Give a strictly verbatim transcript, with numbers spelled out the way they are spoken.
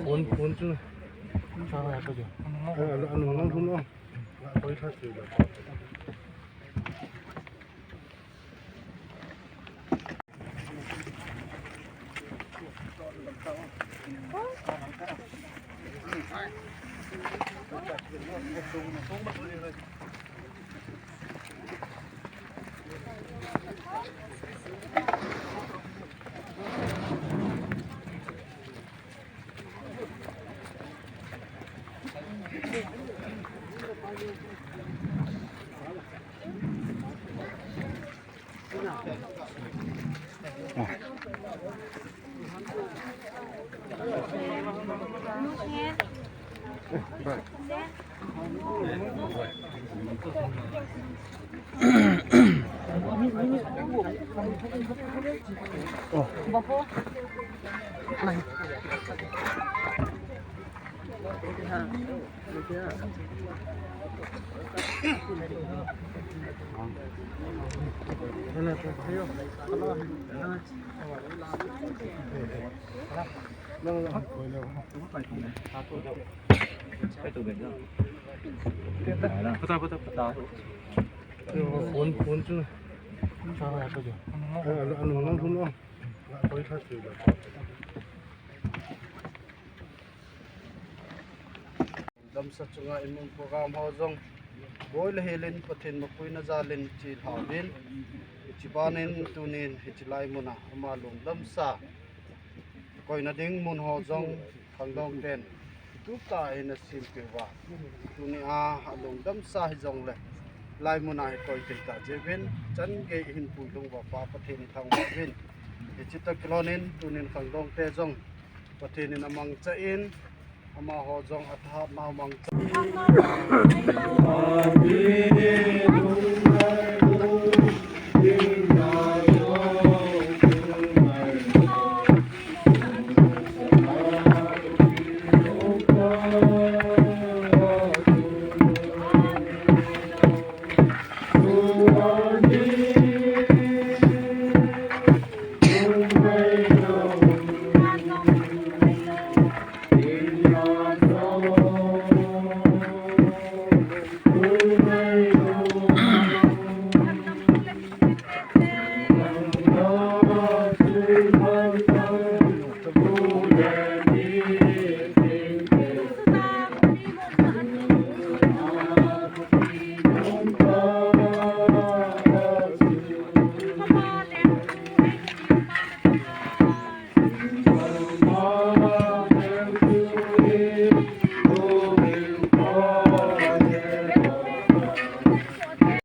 Phone, phone chu. Anu, anu, anu, anu. Phone, phone chu. Anu, anu, anu, anu. Damsa chunga imun program ho jong boi le helin Pathen mapuina jalin chilhauvin, hiche banin tunin hiche lai muna ama lungdamsa koina ding mun ho jong khangdong ten tuta in asempeh uva, tunia alungdamsa hijongle lai muna hi koi thei ta jeh uvin, chan gei hin puilhung uva Pa Pathen ithangvah uvin. Hiche toh kilhonin tunin khangdong te jong Pathen in amangcha in, amaho jong athahatnau mangcha.